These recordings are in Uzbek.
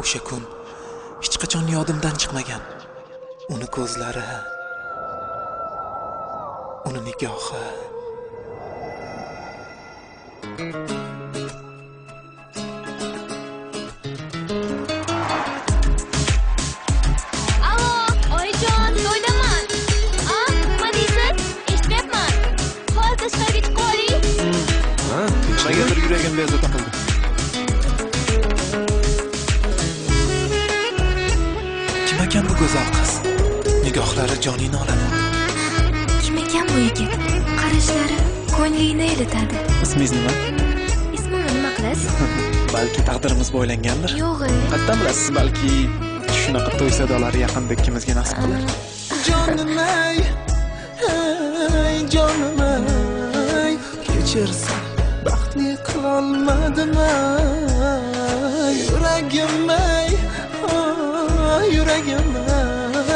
O'sha kun hech qachon yodimdan chiqmagan. Uni ko'zlari, uni nigohi. Alo, oyijon, to'ydaman. A, nima deysiz? Eshityapman. Hozir tashqariga chiqib oling. Ha, nimagadir yuragim bezovta qildi. Kim ekan bu go'zal qiz? Nigohlari joningni oladi. Kim ekan bu yigit? Qarashlari ko'nglingni elitadi. Ismingiz nima? Ismimni nima qilasiz? Balki taqdirimiz boylangandir. Yo'q. Qayerdan bilasiz, balki shunaqa to'y sadolari yaqinda ikkimizga nasib qilar. Jonim ey, ey jonim ey, kechirsan, baxtli qilolmadim ey, yuragim ey, yuragim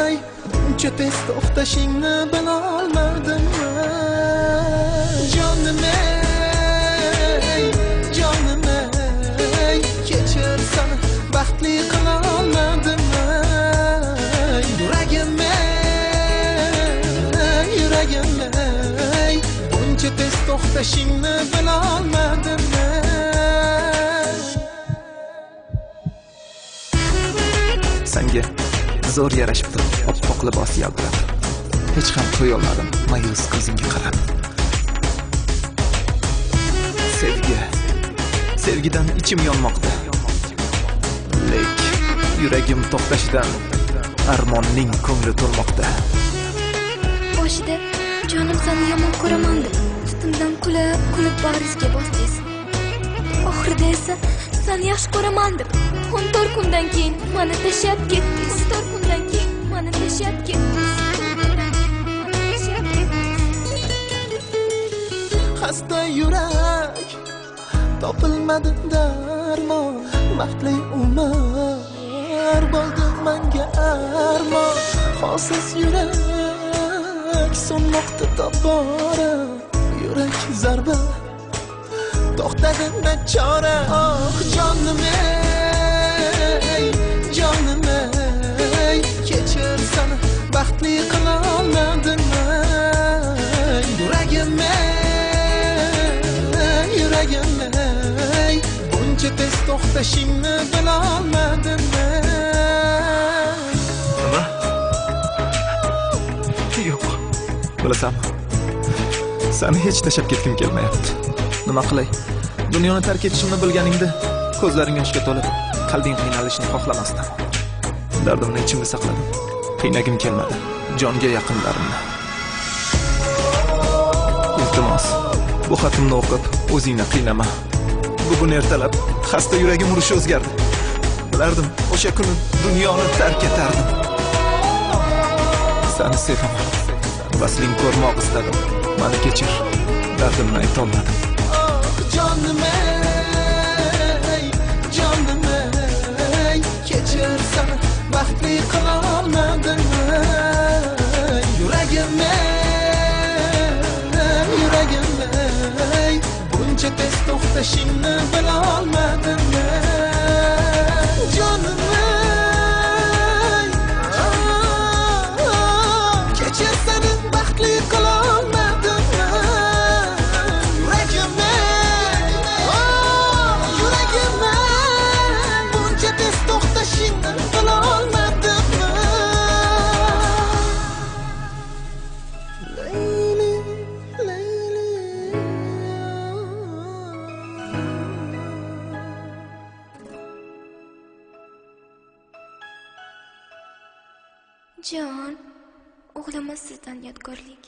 ey, buncha tez to'xtashingni bilolmadim ey, jonim ey, jonim ey, kechirsan, baxtli qilolmadim ey, yuragim ey, yuragim ey, buncha tez to'xtashingni bilolmadim ey. Senga zo'r yarashibdi, oppoq libos yaltirab. Hech ham to'yolmadim ma'yus ko'zingga qarab. Sevgi, sevgidan ichim yonmoqda. Lek yuragim to'xtashidan armonning ko'ngli to'lmoqda. Boshida jonim seni yomon ko'raman deb ustimdan kulib, kulib bag'ringizga bosdingiz. Oxirida esa seni yaxshi ko'raman deb 14 kundan keyin meni tashlab ketdingiz. 14 kundan keyin meni tashlab ketdingiz. Xasta yurak topilmadi darmon, baxtli umr bo'ldi menga armon. Holsiz yurak so'nmoqda tobora, yurak zarba to'xtadi nachora. Oh jonim ey, jonim ey, kechir seni baxtli qilolmadim ey, yuragim ey, yuragim ey, buncha tez to'xtashingni bilolmadim ey. Nima? Yo'q, bilasanmi, seni hech tashlab ketgim kelmayapti. Nima qilay? Dunyoni tark etishimni bilganingda ko'zlaring yoshga to'lib, qalbing qiynalishini xohlamasdim. Dardimni ichimda saqladim. Qiynagim kelmadi jonga yaqinlarimni. Iltimos, bu xatimni o'qib o'zingni qiynama. Bugun ertalab xasta yuragim urishi o'zgardi. Bilardim, o'sha kuni dunyoni tark etardim. Seni sevaman. Vasling ko'rmoq istadim. Meni kechir. Dardimni aytolmadim. Jonim ey, jonim ey, kechir seni baxtli qilolmadim ey, yuragim ey, yuragim ey, buncha tez to'xtashingni bilolmadim ey, jonim ey, kechir seni baxtli qilolmadim ey, yuragim ey, yuragim ey, buncha tez to'xtashingni bilolmadim ey. Leyli, Leyli. Jon, o'g'limiz sizdan yodgorlik.